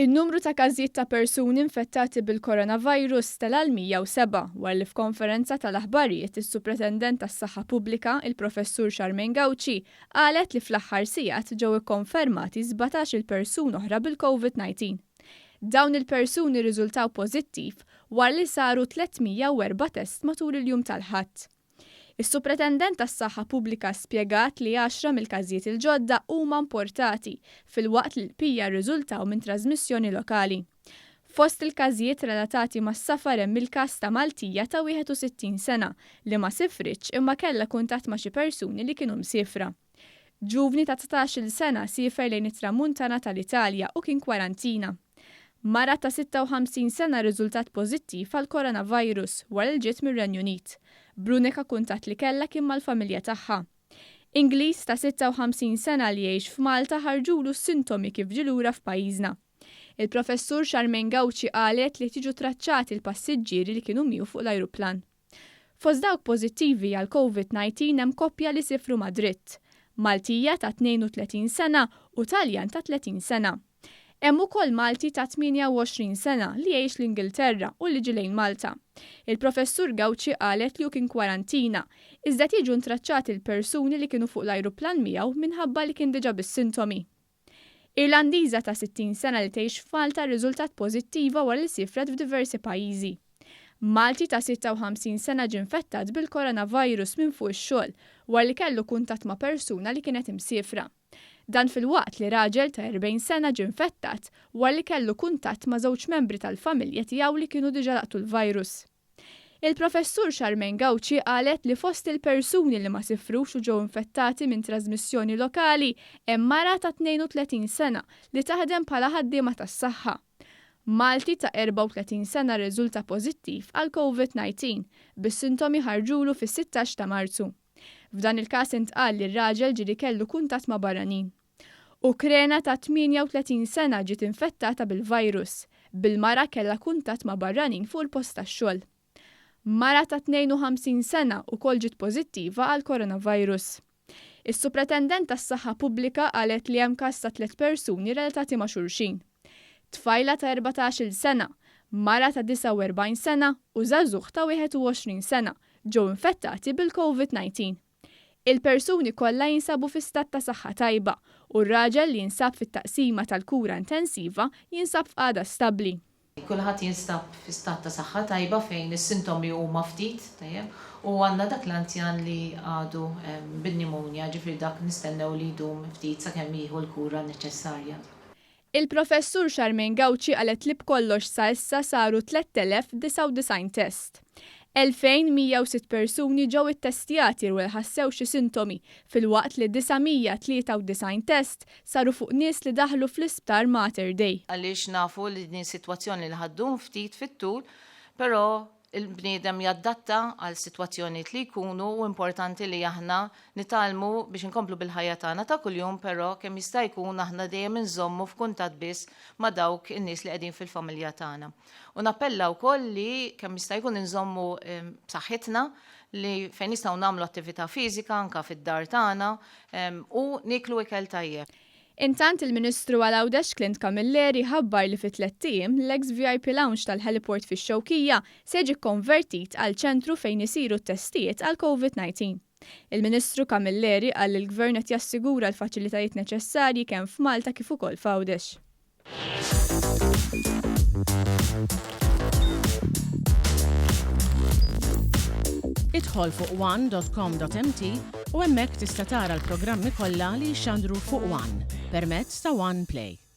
In-numru ta' każijiet ta' persuni infettati bil-coronavirus tela' għal 107 wara li f'konferenza tal-aħbarijiet is-Supretendent tas-Saħħa Pubblika, il-Professur Charmaine Gauci, qalet li fl-aħħar sigħat ġew ikkonfermati 17-il persuna oħra bil-Covid-19. Dawn il-persuni rriżultaw pożittiv wara li saru 304 test matul il-jum tal-Ħadd. Is-Supretendent tas-Saħħa Pubblika spjegat li għaxra mill-każijiet il-ġodda huma importati, filwaqt li l-bqija rriżultaw minn trażmissjoni lokali. Fost il-każijiet relatati mas-safar hemm il-każ ta' Maltija ta' 61 sena li ma sifritx imma kellha kuntatt ma' xi persuni li kienu msiefra. Ġuvni ta' 19-il sena siefer lejn it-Tramuntana tal-Italja u kien kwarantina. Mara ta' 56 sena rriżultat pożittiv għall-coronavirus wara li ġiet mir-Renju Unit. Bl-unika kuntatt li kellha kien mal-familja tagħha. Ingliż ta' 56 sena li jgħix f'Malta ħarġulu s-sintomi kif ġie lura f'pajjiżna. Il-Professur Charmaine Gauci qalet li qed jiġu traċċati l-passiġġieri li kienu miegħu fuq l-ajruplan. Fost dawk pożittivi għal Covid 19 hemm koppja li siefru Madrid, Maltija ta' 32 sena u Taljan ta' 30 sena. Hemm ukoll Malti ta' 28 sena li jgħix l-Ingilterra u li ġie lejn Malta. Il-Professur Gauci qalet li hu kien kwarantina, iżda qed jiġu ntraċċati l-persuni li kienu fuq l-ajruplan miegħu minħabba li kien diġà bis-sintomi. Irlandiża ta' 60 sena li tgħix f'Malta rriżultat pożittiva wara li siefret f'diversi pajjiżi. Malti ta' 56 sena ġie nfettat bil-coronavirus minn fuq ix-xogħol wara li kellu kuntatt ma' persuna li kienet imsiefra. Dan filwaqt li raġel ta' 40 sena ġie nfettat wara li kellu kuntatt ma' żewġ membri tal-familja tiegħu li kienu diġà laqtu l-virus. Il-Professur Charmaine Gauci qalet li fost il-persuni li ma sifrux u ġew infettati minn trażmissjoni lokali hemm mara ta' 32 sena li taħdem bħala ħaddiema tas-saħħa. Malti ta' 34 sena rriżulta pożittiv għall-Covid 19, bis-sintomi ħarġulu fis-16 ta' Marzu. F'dan il-każ intqal li r-raġel ġieli kellu kuntatt ma' barranin. Ukrena ta' 38 sena ġiet infettata bil-virus, bil-mara kellha kuntatt ma' barranin fuq il-post tax-xogħol. Mara ta' 52 sena ukoll ġiet pożittiva għall-coronavirus. Is-Supretendent tas-Saħħa Pubblika qalet li hemm każ ta' tlett persuni relatati ma' xulxin. Tfajla ta' 14-il sena, mara ta' 49 sena u żagħżugħ ta' 21 sena ġew infettati bil-Covid 19. Il-persuni kollha jinsabu fi stat ta' saħħa tajba u r-raġel li jinsab fit-taqsima tal-kura intensiva jinsab f'qagħda stabbli. Kulħadd jinstab fi stat ta' saħħa tajba fejn is-sintomi huma ftit, tajjeb, u għandna dak l-anzjan li għadu bin-pneumonia, ġifieri dak nistennew li jdum ftit sakemm jieħu l-kura neċessarja. Il-Professur Charmaine Gauci qalet li b'kollox sa issa saru 3,099 test. 2,106 persuni ġew ittestjati u ħassew xi sintomi filwaqt li 993 test saru fuq nies li daħlu fl-isptar Mater Dei. Għaliex nafu li din sitwazzjoni li ħa ddum ftit fit-tul, però il-bniedem jaddatta għal sitwazzjonijiet li jkunu u importanti li aħna nitgħallmu biex inkomplu bil-ħajja tagħna ta' kuljum però kemm jista' jkun aħna dejjem inżommu f'kuntatt biss ma' dawk in-nies li qegħdin fil-familja tagħna. U nappella wkoll li kemm jista' jkun inżommu b'saħħitna li fejn nistgħu nagħmlu attività fiżika anke fid-dar tagħna u nieklu ikel tajjeb. Intant il-Ministru għal Għawdex Clint Camilleri ħabbar li fi tlett ijiem l-eks VIP Lounge tal-Heliport fix-Xewkija se jiġi kkonvertit għal ċentru fejn isiru t-testijiet għall-Covid 19. Il-Ministru Camilleri qal li l-Gvern qed jassigura l-faċilitajiet neċessarji kemm f'Malta kif ukoll f'Għawdex. Idħol fuq one.com.mt u hemmhekk tista' tara l-programmi kollha li jixxandru fuq One permezz ta' One Play.